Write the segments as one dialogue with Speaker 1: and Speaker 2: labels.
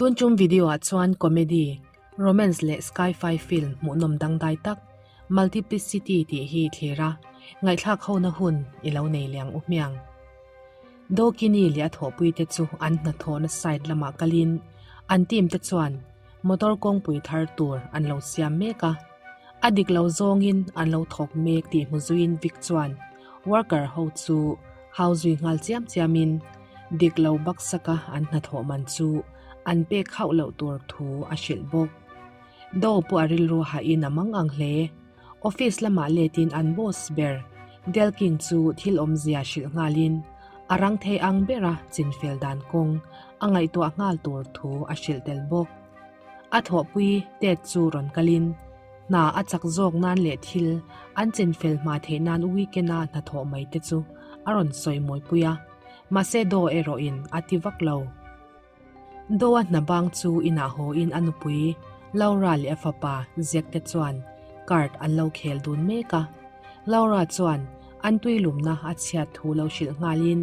Speaker 1: Tun tum video ah chuan comedy, romance leh sky-fi film hmuhnawm dangdai tak Multiplicity tih hi thlir a, ngaihthlak hona hun i lo nei leh ang u hmiang. Dawkini leh a thawhpuite chu an hnathawhna side lamah kalin an team te chuan motor kawngpui thar tur an lo siam mek a, a dik lo zawngin an lo thawk mek tih hmu zuiin Vic chuan worker ho chu hau zui nghal chiam chiamin dik lo baksaka an hnathawh man chu an pek hauh loh tur thu a hrilh bawk. Do pawh a rilru hahin a mang ang hle. Office lamah letin an boss ber Delking chu thil awmzia hrilh nghalin a rang thei ang bera chinfel dan kawng a ngaihtuah nghal tur thu a hrilh tel bawk. A thawhpui Ted chu rawn kalin hna a chak zawk nan leh thil an chinfel hma theih nan weekend-a hnathawh mai te chu a rawn sawi mawipui a, mahse Do erawhin a ti vak lo. Doa hna bang chu inah hawiin a nupui Laura leh a fapa Zack te chuan card an lo khel dun mek a. Laura chuan an tui lumna a chhiat thu lo hrilh nghalin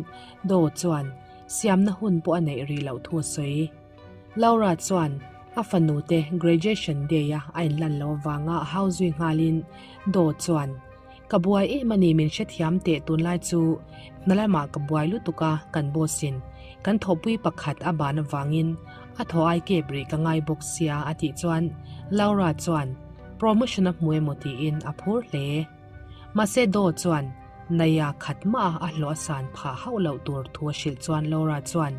Speaker 1: Do chuan siamna hun pawh a neih rih loh thu a sawi. Laura chuan a fanu te graduation day a a inlan lo avanga hau zui nghalin Do chuan Ka buai em a ni min hrethiam teh tunlai chu hna lamah ka buai lutuk a kan boss in kan thawhpui pakhat a ban avangin a thaw ai kep rih ka ngai bawk sia a tih chuan Laura chuan promotion a hmu emaw tiin a phur hle. Mahse Do chuan Naya khat mah a hlawh a san phah hauh loh tur thu a hrilh chuan Laura chuan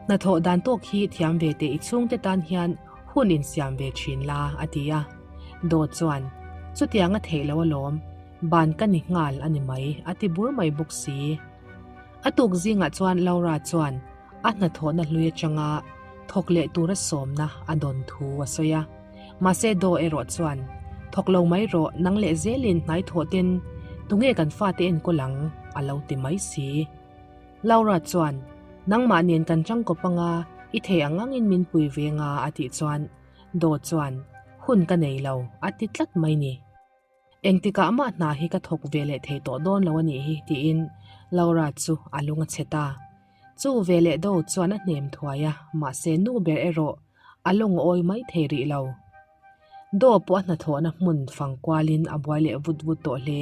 Speaker 1: Hnathawh dan tawk hi thiam ve teh i chhungte tan hian hun insiam ve thin la, a ti a. Dawt chuan, Chutiang a theih loh alawm, ban ka ni nghal a ni mai, a ti bur mai bawk si. A tuk zingah chuan Laura chuan a hnathawhna hlui atanga thawk leh tura sawmna a dawn thu a sawi a. Mahse Daw erawh chuan, Thawk lo mai rawh, nang leh zelin hnai thawh ten tunge kan fate enkawl ang? a lo ti mai si. Laura chuan, Nangmah nen kan changkawp anga, i thei ang angin min pui ve nga a tih chuan Do chuan, Hun ka nei lo, a ti tlat mai ni. Engtikah mah hna hi ka thawk ve leh thei tawh dawn lo a nih hi tiin Laura chu a lung a chhe ta. Chu ve leh Do chuan a hnem thuai a, mahse nu ber erawh a lung a awi mai thei rih lo. Do pawh a hnathawhna hmun fang kualin a buai leh vut vut tawh hle.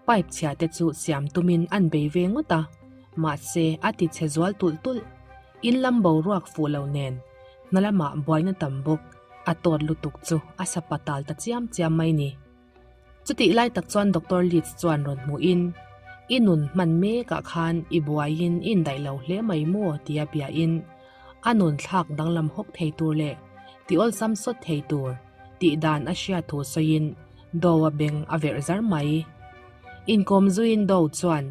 Speaker 1: Pipe chhia te chu siam tumin an bei ve ngawt a, mahse a ti chhe zual tulh tulh. In lam boruak fuh lo nen hna lamah buaina tam bawk a tawt lutuk chu a sa patal ta chiam chiam mai ni. Chutih lai tak chuan Doctor Leeds chuan rawn hmuhin, I nun hman mekah khan i buaiin i indaih lo hle mai maw? tia biain a nun thlak danglam hawk thei tur leh ti awlsam sawt thei tur tih dan a hriat thu sawiin Dow-a beng a verh zar mai. Inkawm zuiin Dow chuan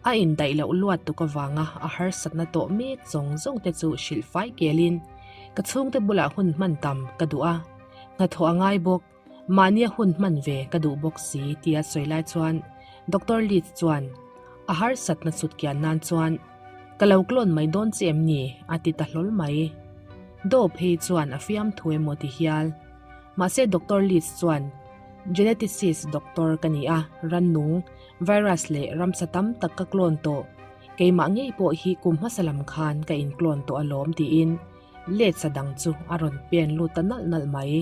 Speaker 1: a indaih loh luat tuk avanga a harsatna tawh mek zawng zawng te chu hrilh fai kelin, Ka chhungte bulah hun hman tam ka duh a, hnathawh a ngai bawk. Mahnia hun hman ve ka duh bawk si tia sawi lai chuan Doctor Leeds chuan a harsatna chhut kian nan chuan Ka lo clone mai dawn che em ni? a ti ta hlawl mai. Doe phei chuan a fiam thu emaw ti hial. Mahse Doctor Leeds chuan Geneticist doctor ka ni a, rannung, virus leh ramsa tam tak ka clone tawh. Keimah ngei pawh hi kum hmasa lam khan ka in clone tawh alawm tiin Leeds-a dang chu a rawn pen lut ta nalh nalh mai.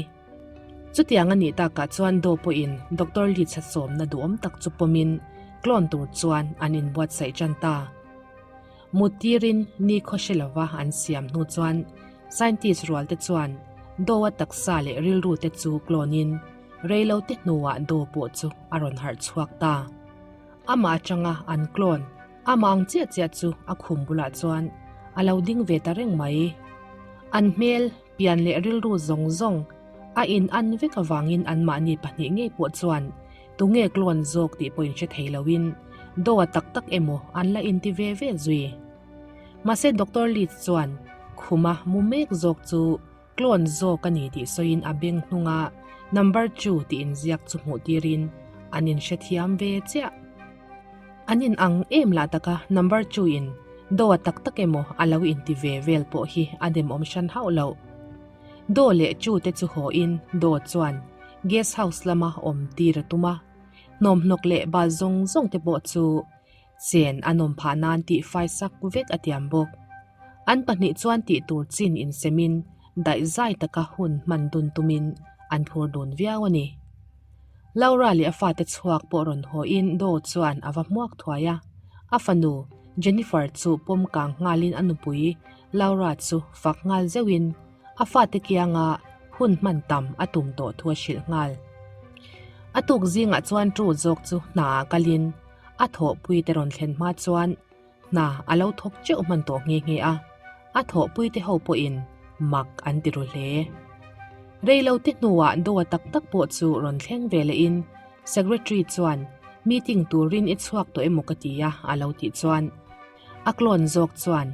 Speaker 1: Chutiang a nih takah chuan Do pawhin Doctor Lee chhatsawmna duhawm tak chu pawmin clone tur chuan an inbuatsaih tan ta. Mut tirin ni khaw hre lova an siam hnu chuan scientist rual te chuan Do-a taksa leh rilru te chu clone in reilo te hnuah Do pawh chu a rawn harh chhuak ta. Amah atanga an clone amah ang chiah chiah chu a khum bulah chuan a lo ding ve ta reng mai. An hmel Pian leh rilru zawng zawng a in an vek avangin anmahni pahnih ngei pawh chuan tunge clone zawk tih pawh inhre thei loin Doa tak tak emaw an la inti ve ve zui. Mahse Doctor Leeds chuan khuma mu mek zawk chu clone zawk a ni tih sawiin a beng hnunga number chu tih inziak chu hmuh tirin an inhrethiam ve chiah. An in ang em lah taka number chu in Do a tak tak emaw a lo inti ve vel pawh hi a demawm hran hauh loh. Do leh Chu te chu haw in Do chuan guest house lama awm tir a tum a, hnawmhnawk leh bal zawng zawng te pawh chu chen a nawm phah nan tih fai sak vek a tiam bawk. An pahnih chuan tih tur chin insem in. Daihzai taka hun hman dun tumin an phur dun viau a ni. Laura leh a fate chhuak pawh rawn hawiin Doe chuan a va hmuak thuai a. A fanu Jennifer chu pawm kang nghalin a nupui Laura chu fak nghal zeuhin a fate kianga hun hman tam a tum tawh thu a hrilh nghal. A tuk zingah chuan True zawk chu hnaah kalin a thawhpui te rawn thlen hma chuan Hna a lo thawk teuh hman tawh nghe nghe a, a thawhpuite ho pawhin mak an ti ru hle. Reilote hnuah Doa tak tak pawh chu rawn thleng ve lehin Secretary chuan meeting turin i chhuak tawh emaw ka ti a a lo tih chuan a clone zawk chuan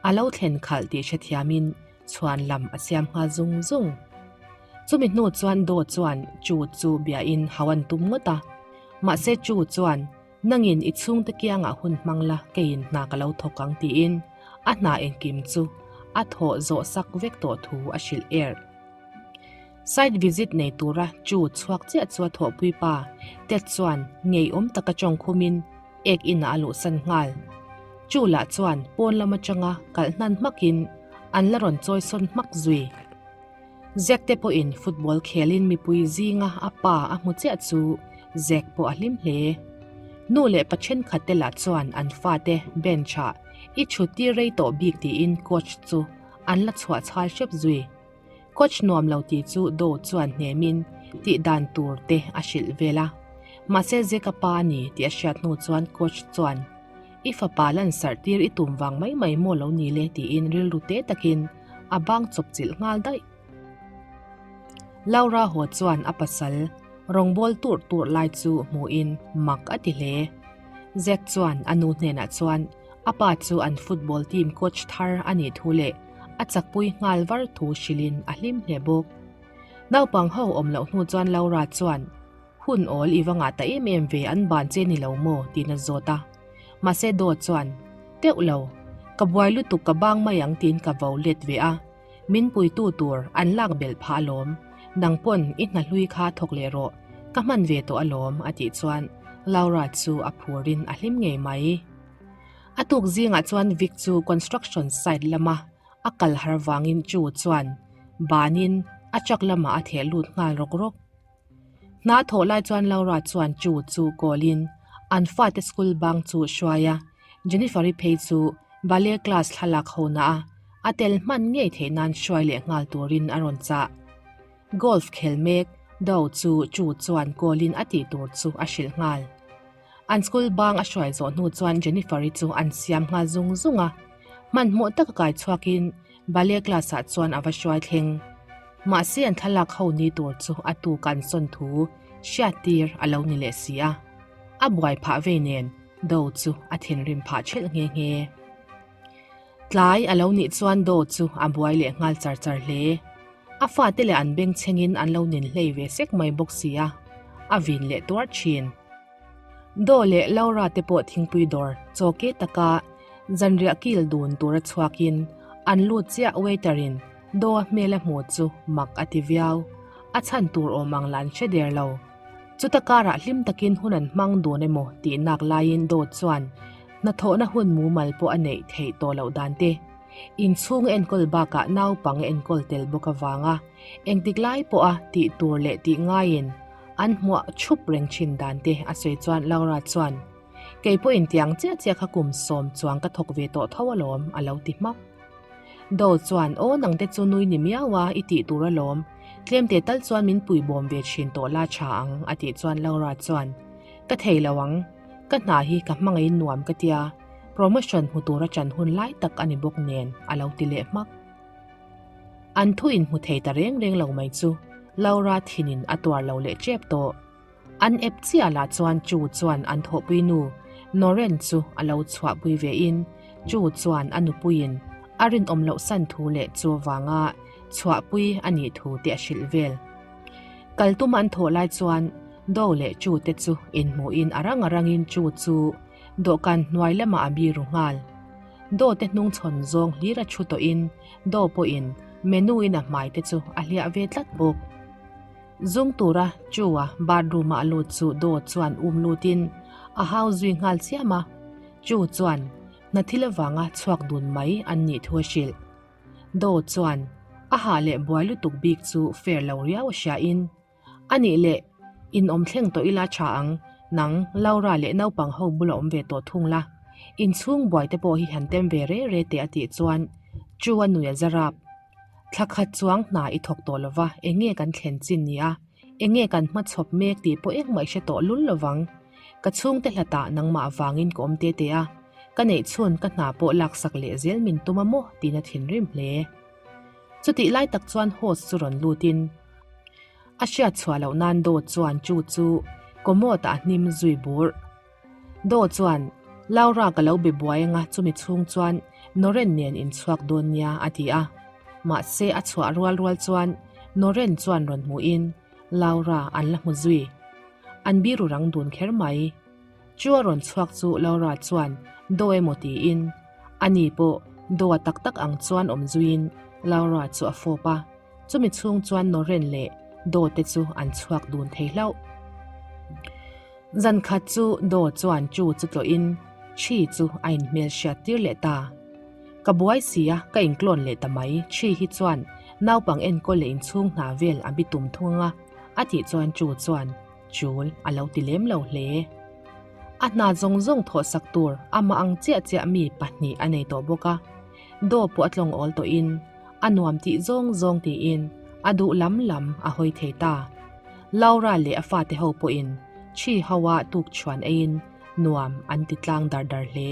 Speaker 1: a lo thlen khalh tih hrethiamin chhuan lam a siam nghal zung zung. Chumi hnu chuan Doa chuan Chu chu biain hau an tum ngawt a, mahse Chu chuan Nangin i chhungte kiangah hun hmang la keiin hna ka lo thawk ang tiin a hna engkim chu a thawh zawh sak vek tawh thu a hrilh er. Site visit nei tura chu chhuak chiah chu a thawhpui pa Ted chuan ngeiawm taka tawng khumin ek inah a luhsan nghal. Chu lah chuan pawn lam atanga kalh hnan hmakin an la rawn chawisawn hmak zui. Zack te pawhin football khelin mipui zinga a pa a hmu chiah chu Zack pawh a hlim hle. Nu leh pa thenkhat te lah chuan an fate bench ah i chhut tir rei tawh bik tiin coach chu an la chhuah chhal hrep zui. Coach nuam lo ti chu Doe chuan hnemin tih dan tur te a hrilh vel a. Mahse Zack a pa a ni tih a hriat hnu chuan coach chuan I fapa lansarh tir i tum vang mai mai maw lo ni le tiin rilru te takin a bang chawp chilh nghal daih. Laura haw chuan a pasal rawngbâwl tur tur lai chu hmuhin mak a ti hle. Zack chuan a nu hnenah chuan a pa chu an football team coach thar a nih thu leh a chakpui nghal var thu hrilhin a hlim hle bawk. Naupang ho awm loh hnu chuan Laura chuan Hun awl i va ngah ta em em ve an ban che ni lo maw? tiin a zawt a. Mahse Dawt chuan, Teuh lo, ka buai lutuk ka bang mai ang tiin ka vo let ve a. Min puitu tur an lak belh phah alawm. Nang pawn i hna hlui kha thawk leh rawh, ka hman ve tawh alawm a tih chuan Laura chu a phurin a hlim ngei mai. A tuk zingah chuan Vic chu construction site lama a kal har vangin Chu chuan banin a truck lamah a theh lut nghal rawk rawk. Hna thawh lai chuan Laura chuan Chu chu call-in an fate school bang chu hruai a, Jennifer-i phei chu ballet class thlalak ho na a, a tel hman ngei theih nan hruai leh nghal turin a rawn chah. Golf khel mek Do chu Chu chuan call-in a tih tur chu a hrilh nghal. An school bang a hruai zawh hnu chuan Jennifer-i chu an siam nghal zung zung a, hmanhmawh taka kai chhuakin Ballet class ah chuan a va hruai thleng. Mahse an thlalak ho ni tur chu a tuk an sawn thu hriat tir a lo ni leh si a. A buai phah vei nen Do chu a thinrim phah thelh nghe nghe. Tlai a lo nih chuan Do chu a buai leh nghal char char hle. A fate leh an bengchhengin an lo nin hlei ve sek mai bawk si a, a vin leh tuar thin. Daw leh Laura te pawh thingpui dawr chaw ke taka zanriah kil dun tura chhuakin an lut chiah waiter in Daw a hmel a hmu chu mak a ti viau. A chhan tur awm ang lah an hre der lo. Chuta karah hlim takin hun an hmang dun emaw tih nak laiin Daw chuan hnathawhna hun mumal pawh a neih theih tawh loh dan te, inchhung enkawl bakah naupang enkawl tel bawk avanga engtik lai pawha tih tur leh tih ngaiin An hmuah chhup reng thin dan te a sawi chuan Laura chuan, Kei pawhin tiang chiah chiah kha kum sawm chuang ka thawk ve tawh tho alawm, a lo ti hmak. Do chuan, Aw nang te chu nui ni miau a, i tih tur alawm. Tlem te tal chuan min pui bawm ve thin tawh la tha ang, a tih chuan Laura chuan, Ka thei lo ang. Ka hna hi ka hmangaihin nuam ka tia, promotion hmu tura chan hun lai tak a ni bawk nen, a lo ti leh hmak. An thu inhmu thei ta reng reng lo mai chu Laura thinin a tuar lo leh tep tawh. An ep chiah lah chuan Chu chuan an thawhpui nu Noren chu a lo chhuahpui ve in Chu chuan a nupuiin a rinawm loh san thu leh chu vanga chhuahpui a nih thu te a hrilh vel. Kal tum an thawh lai chuan Do leh Chu te chu inhmuhin a rang a rangin Chu chu dawhkan hnuai lamah a biru nghal. Daw te hnung chhawn zawng hlir a thu tawhin Daw pawhin menu in a hmai te chu a hliah ve tlat bawk. Zung tura Chu-a bathroom ah a lut chu Daw chuan um lutin a hau zui nghal chiam a, Chu chuan hna thil avanga chhuak dun mai an nih thu a hrilh. Daw chuan. A hah leh buai lutuk bik chu fair lo riau a hria in, A nih leh, in awm thleng tawh ila tha ang, nang Laura leh naupang ho bula awm ve tawh thung la, inchhung buai te pawh hi han tem ve re re teh a tih chuan Chu a nui a za rap. Thla khat chuang hna i thawk tawh lova, eng nge kan thlen chin ni a, eng nge kan hmachhawp mek tih pawh engmah i hre tawh lul lovang. Ka chhungte hlatah nangmah avangin ka awm te te a, ka neih chhun ka hna pawh laksak leh zel min tum a maw tiin a thinrim hle. Chutih lai tak chuan host chu rawn lutin a hriat chhuah loh nan Daw chuan chu chu commode ah a hnim zui bur. Daw chuan, Laura ka lo be buai anga chumi chhung chuan Noren nen inchhuak dawn nia a ti a. Mahse a chhuah rual rual chuan Noren chuan rawn hmuhin Laura an la hmu zui. An biru rang dun kher mai. Chu a rawn chhuak chu Laura chuan Daw emaw tiin ani pawh Daw a tak tak ang chuan awm zuiin Laura chu a fawp a. Chumi chhung chuan Noren leh Daw te chu an chhuak dun thei hlauh. Zan khat chu Daw chuan Chu chu tlawhin Chhi chu a inhmel hriat tir leh ta. Ka buai si a, ka inklawn leh ta mai. Chhi hi chuan naupang enkawl leh inchhung hna vel a bitum thung anga a tih chuan Chu chuan chul a lo ti lem lo hle. A hna zawng zawng thawhsak tur amah ang chiah chiah mi pahnih a nei tawh bawk a, Daw pawh a tlawng awl tawhin a nuam tih zawng zawng tiin a duh lam lam a hawi thei ta. Laura leh a fate ho pawhin Chhi hoa tukchhuan eiin nuam an ti tlang dar dar hle.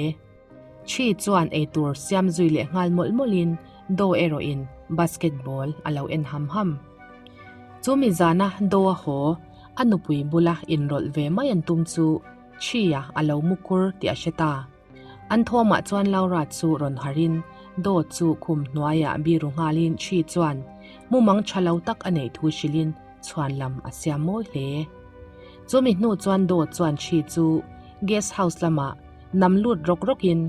Speaker 1: Chhi chuan eitur siam zui leh nghal mawlh mawlhin Daw erawhin basketball a lo en ham ham. Chu mi zana Daw a haw, a nupui bula inrawlh ve mai an tum chu Chhi-a a lo mu kur tih a hre ta. An thawmah chuan Laura chu rawn harhin Daw chu khum hnuaiah biru nghalin Chhi chuan mumang tha lo tak a neih thu hrilhin chhuan lam a siam mawi hle. Chumi hnu chuan Daw chuan Chhi chu guest house lamah nam lut rawk rawkin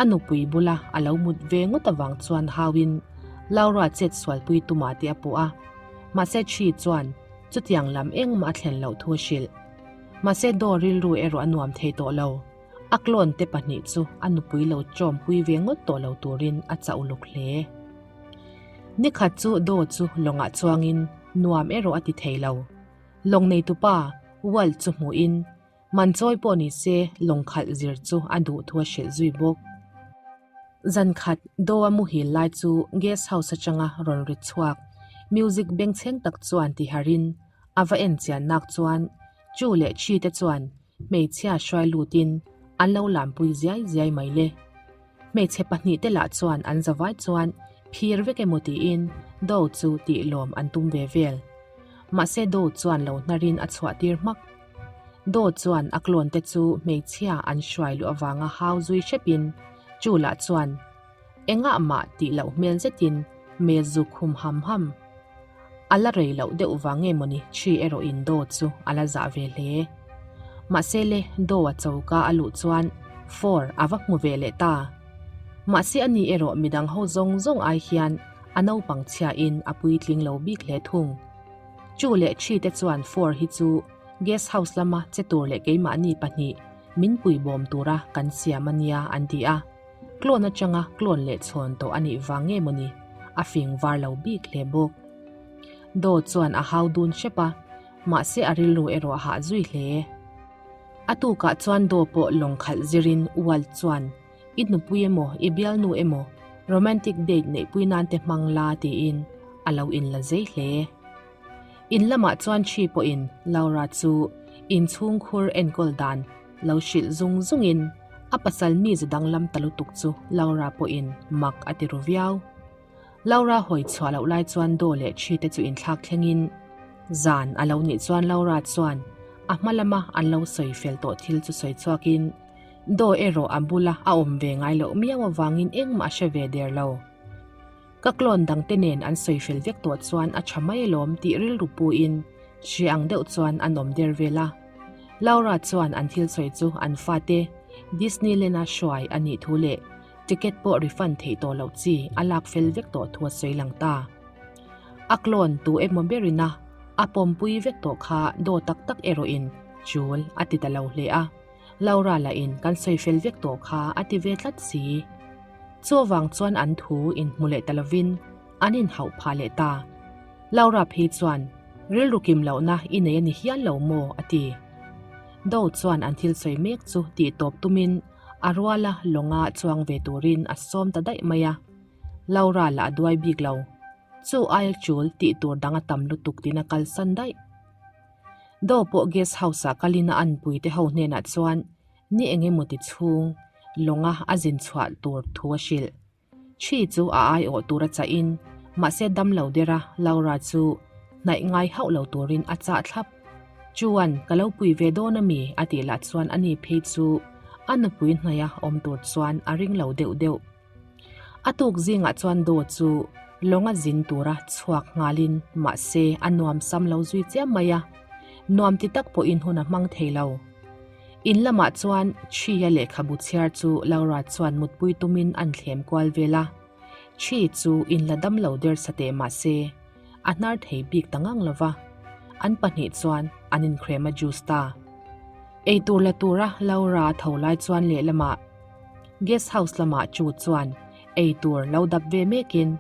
Speaker 1: a nupui bula a lo mut ve ngawt avang chuan hauin Laura chet sualpui tumah te a pawh a. Mahse Chhi chuan chutiang lam engmah a thlen loh thu a hrilh. Mahse Daw rilru erawh a nuam thei tawh lo. A clone te pahnih chu a nupui lo chawmpui ve ngawt tawh lo turin a chauh luk hle. Nikhat chu Daw chu lawngah chuangin nuam erawh a ti thei lo. Lawng neitupa Walt chu hmuhin man chawi pawh ni se lawng khalh zir chu a duh thu a hrilh zui bawk. Zan khat Daw a muhil lai chu guest house atanga rawn ri chhuak music bengchheng tak chuan tiharin a va en chian nak chuan Chu leh Chi te chuan Hmeichhia hruai lutin an lo lampui ziai ziai mai le. Hmeichhe pahnihte lah chuan an zavai chuan phir vek emaw tiin Do chu tih lawm an tum ve vel. Mahse Do chuan lo hnarin a chhuah tir hmak. Do chuan a clone te chu hmeichhia an hruai luh avanga hau zui hrepin Chu lah chuan Engah mah tih loh hmel zetin mel zuk hum ham ham. A la rei loh deuh vang nge mawni Chhi erawh in Do chu a la zah ve hle. Mahse le Do a choka a luh chuan Four a va hmu ve leh ta. Mahse ani erawh midang ho zawng zawng ai hian a naupang chhia in a puitling lo bik hle thung. Chu leh Chhi te chuan Four hi chu guest house lama che tur leh keimahni pahnih min puibawm tura kan siam a nia an ti a. Clone atanga clone leh chhawn tawh a nih vang nge mawni a fing var lo bik hle bawk. Daw chuan a hau dun hrep a, mahse a rilru erawh a hah zui hle. A tukah chuan Daw pawh lawng khalh zirin Walt chuan i nupui emaw i bialnu emaw romantic date neihpui nan te hmang la tiin a lo inla zei hle. In lamah chuan Chhi pawhin Laura chu inchhungkhur enkawl dan Lo hrilh zung zungin a pasal mize danglam ta lutuk chu Laura pawhin mak a ti ru viau. Laura hawi chhuah loh lai chuan Daw leh Chhi te chu inthlak thlengin zan a lo nih chuan Laura chuan a hma lama an lo sawi fel tawh thil chu sawi chhuakin Daw erawh a bula a awm ve ngai loh miau avangin engmah a hre ve der lo. Ka clone dangte nen an sawi fel vek tawh chuan a tha mai alawm tih rilru puin hre ang deuh chuan an awm der vel a. Laura chuan an thil sawi chu an fate Disneyland-a hruai a nih thu leh ticket pawh refund theih tawh loh chi a lak fel vek tawh thu a sawi lang ta. A clone tu emaw berina a pawmpui vek tawh kha daw tak tak erawhin chul a ti ta lo hle a. Laura lahin kan sawi fel vek tawh kha a ti ve tlat si. Chuvang chuan an thu inhmu leh ta lovin. An inhauh phah leh ta. Laura phei chuan, Rilru kim lohna i nei a ni hial lo maw? a ti. Do chuan an thil sawi mek chu tih tawp tumin a ruala lawnga chuang ve turin a sawm ta daih mai a. Laura lah a duai bik lo. Chu aia chul tih tur dang a tam lutuk tiin a kalsan daih. Do pawh guest house ah kalin a anpui te ho hnenah chuan ni eng emaw ti chhung lawnga a zin chhuah tur thu a hrilh. Thi chu a aiawh tur a chah in mahse damlo dera Laura chu hnaih ngai hauh lo turin a chah thlap. Chuan ka lo pui ve dawn ami a tih lah chuan ani phei chu a nupui hnaia awm tur chuan a ring lo deuh deuh. A tuk zingah chuan Daw chu lawnga zin tura chhuak nghalin mahse a nuam sam lo zui chiam mai a, nuam ti tak pawhin hun a hmang thei lo. In lamah chuan Chhi-a lehkhabu chhiar chu Laura chuan mutpui tumin an thlem kual vel a, Chhi chu in la dam lo der sa teh mahse a hnar thei bik ta ngang lo va, an pahnih chuan an inkrem a juice ta. Eitur la tura Laura a tho lai chuan lehlamah Guest house lamah chu chuan eitur lo dap ve mekin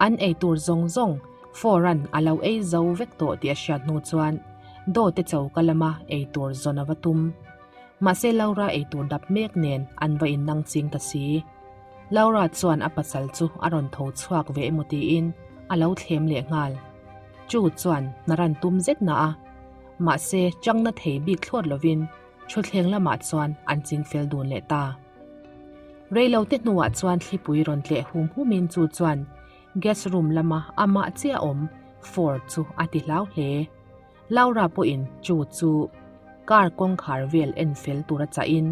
Speaker 1: an eitur zawng zawng Foran a lo ei zo vek tawh tih a hriat hnu chuan Dawte choka lama eitur zawn a va tum. Mahse Laura eitur dap mek nen an va innang ching ta si. Laura chuan a pasal chu a rawn tho chhuak ve emaw tiin a lo thlem leh nghal. Chu chuan hnaran tum zet na a. Mahse changna thei bik thlawt lovin Thutthleng lamah chuan an ching fel dun leh ta. Reilote hnuah chuan thlipui rawn tleh hum humin chu chuan guest room lama amah chiah awm Ford chu a ti hlau hle. Laura pawhin chu chu car kawngkhar vel en fel tura chahin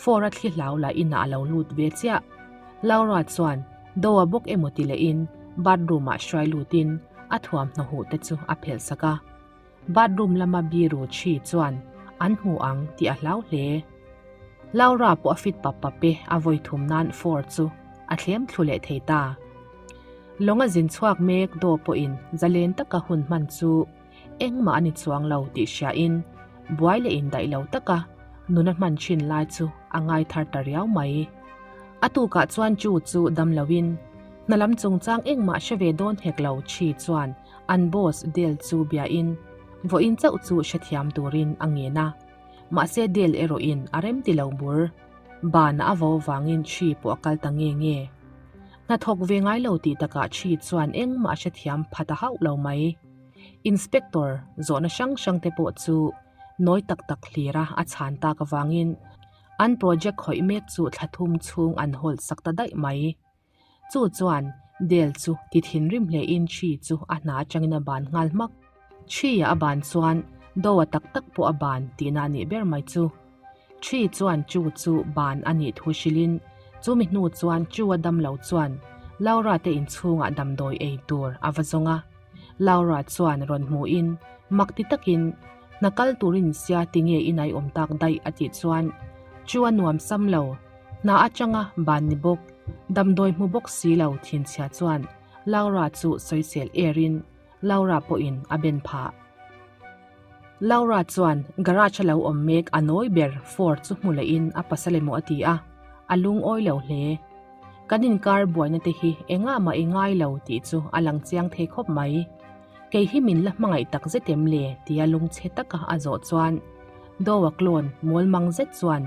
Speaker 1: Ford-a thli hlau lah inah a lo lut ve chiah. Laura chuan Doa bawk emaw ti lehin bathroom-ah hruai lutin a thuamhnaw huh te chu a phelh sak a. Bathroom lama biru chhi chuan an hmu ang tih a hlau hle. Laura pawh a fit pap pap e, a vawi thum nan Ford chu a thlem thlu leh thei ta. Lawng a zin chhuak mek daw pawhin zalen taka hun hman chu engmah a ni chuang lo tih hriain buai leh indaih lo taka nuna hman thin lai chu a ngai thar ta riau mai. A tukah chuan Ju chu dam loin hna lam chungchang engmah hre ve dawn hek lo Chhi chuan An boss Dale chu biain vawiin chauh chu hrethiam turin a ngen a, mahse Dale erawhin a rem ti lo bur. Bana a vo vangin Chhi pawh a kal ta nge nge. Hnathawk ve ngai lo tih takah Chhi chuan engmah a hrethiam pha ta hauh lo mai. Inspector zawhna hrang hrang te pawh chu nawi tak tak hlira a chhan tak avangin an project khawih mek chu thla thum chhung an hold sak ta daih mai. Chu chuan Dale chu ti thinrim hlein Chhi chu a hna atangin a ban nghal hmak. Chhi-a a ban chuan Doa tak tak pawh a ban tihna a nih ber mai chu. Chhi chuan Chu chu ban a nih thu hrilhin chumi hnu chuan Chu-a dam lo chuan Laura te inchhungah damdawi ei tur a va zawng a. Laura chuan rawn hmuhin mak ti takin hna kal turin sia tinge i naiawm tak daih a tih chuan Chu-a nuam sam lo. Hna atanga ban ni bawk, damdawi hmu bawk si lo thinchhia chuan Laura chu sawisel erin Laura pawhin a ben phah. Laura chuan garage a lo awm mek a nawi ber Ford chu hmu lehin a pasal emaw a ti a, a lungawi lo hle. Kan inkar buaina te hi engah mah i ngai lo tih chu a lang chiang thei khawp mai. Kei hi min la hmangaih tak zet em le tia lungchhe taka a zawh chuan Doa clone mawlmang zet chuan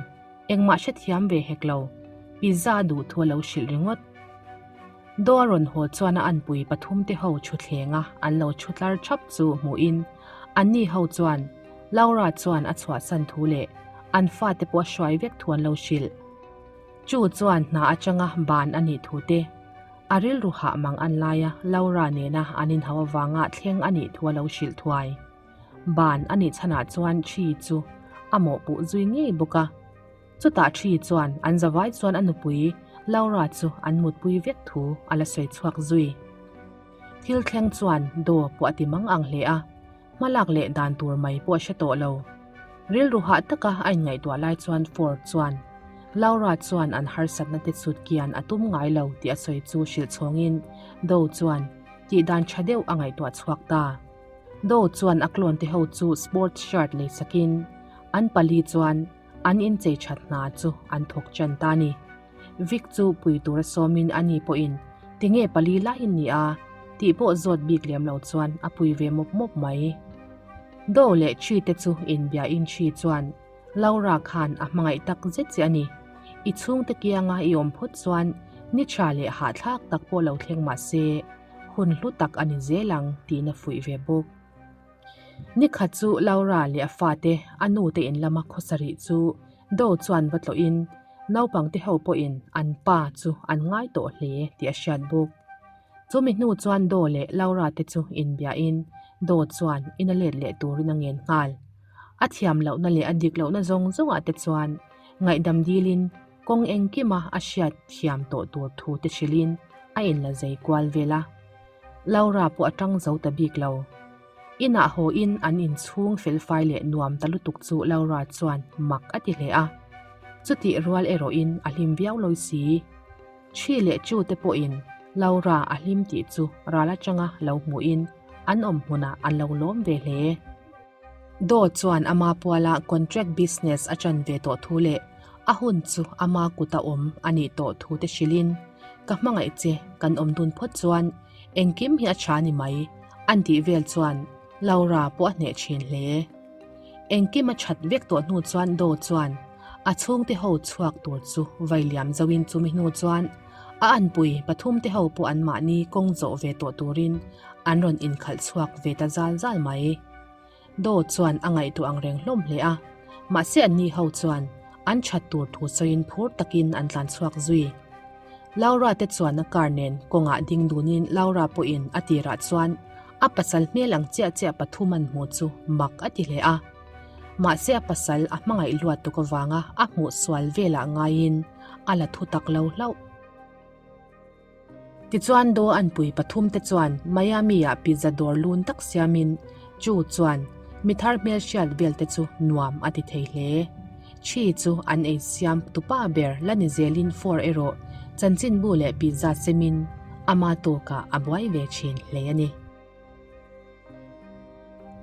Speaker 1: Engmah hrethiam ve hek lo, pizza a duh thu a lo hrilh ringawt. Daw a rawn haw chuan a anpui pathum te ho thuthlenga an lo thu tlar thap chu hmuhin anni ho chuan Laura chuan a chhuahsan thu leh an fate pawh a hruai vek thu an lo hrilh. Chu chuan hna atanga ban a nih thu te, a rilru hah mang an laia Laura nena an inhau avanga thleng a nih thu a lo hrilh thuai. Ban a nih chhanah chuan Thi chu a mawhpuh zui ngei bawk a. Chutah Thi chuan an zavai chuan a nupui Laura chu an mutpui vek thu a la sawi chhuak zui. Thil thleng chuan daw pawh a ti mang ang hle a, hmalak leh dan tur mai pawh a hre tawh lo. Rilru hah taka a inngaihtuah lai chuan Ford chuan Laura chuan an harsatna te chhut kian a tum ngai lo tih a sawi chu hrilh chhawngin Doe chuan tihdan tha deuh a ngaihtuah chhuak ta. Doe chuan a clone te ho chu sports shirt lei sakin an pali chuan an inchei that hna chu an thawk ṭan ta a ni. Vic chu pui tura sawmin ani pawhin tinge pali lai in ni a? Tih pawh zawt bik lem lo chuan a pui ve mawp mawp mai. Do leh Chi te chu inbiain Chi chuan Laura khan a hmangaih tak zet che a ni. I chhungte kianga i awm phawt chuan ni tha leh hahthlak tak pawh lo thleng mah se, hun hlu tak a ni zel ang tiin a fuih ve bawk. Ni khat chu Laura leh a fate a nute in lama khawsarih chu Do chuan va tlawhin naupangte ho pawhin an pa chu an ngai tawh hle tih a hriat bawk. Chumi hnu chuan Do leh Laura te chu inbiahin Do chuan in a let leh turin a ngen nghal. A thiam lohna leh a dik lohna zawng zawngah te chuan ngaihdam dilin kawng engkima a hriat thiam tawh tur thu te hrilhin a inla zei kual vel a. Laura pawh a tang zo ta bik lo. Inah hawiin an inchhung felfai leh nuam ta lutuk chu Laura chuan mak a ti hle a. Chutih rual erawhin a hlim viau lawi si. Thi leh chu te pawhin Laura a hlim tih chu ral atanga lo hmuhin an awm hmunah an lo lawm ve hle. Daw chuan ama puala contract business a chan ve tawh thu leh a hun chu ama kuta awm a nih tawh thu te hrilhin, Ka hmangaih che, kan awm dun phawt chuan engkim hi a tha ni mai, an tih vel chuan Laura pawh a hneh thin hle. Engkim a that vek tawh hnu chuan Daw chuan a chhungte ho chhuak tur chu vai liam zoin chumi hnu chuan a anpui pathumte ho pawh anmahni kawng zawh ve tawh turin an rawn inkhalh chhuak ve ta zal zal mai. Daw chuan a ngaihtuah ang reng hlawm hle a, mahse anni ho chuan an that tur thu sawiin phur takin an tlan chhuak zui. Laura te chuan a car nen kawngah ding dunin Laura pawhin a tirah chuan a pasal hmel ang chiah chiah pathum an hmuh chu mak a ti hle a. Mahse a pasal a hmangaih luat tuk avanga a hmuh sual velah ngaiin a la thu tak lo hlauh. Tichuan Daw anpui pathum te chuan Miami-ah pizza dawr lun tak siamin Chu chuan mi thar hmelhriat vel te chu nuam a ti thei hle. Chi chu an ei siam tupa ber la ni zelin Four erawh chanchinbu leh pizza semin ama tawkah a buai ve thin hle a ni.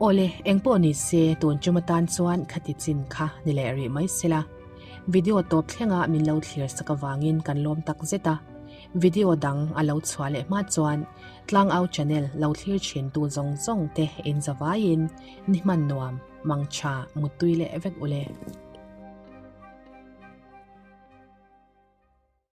Speaker 1: Awle, engpawh ni se tun tum atan chuan khati chin kha ni leh rih mai sela. Video tawp thlenga min lo thlir sak avangin kan lawm tak zet a. Video dang a lo chhuah leh hma chuan Tlangau channel lo thlir thin tu zawng zawng te in zavaiin ni hman nuam, mangtha, muttui leh vek ule.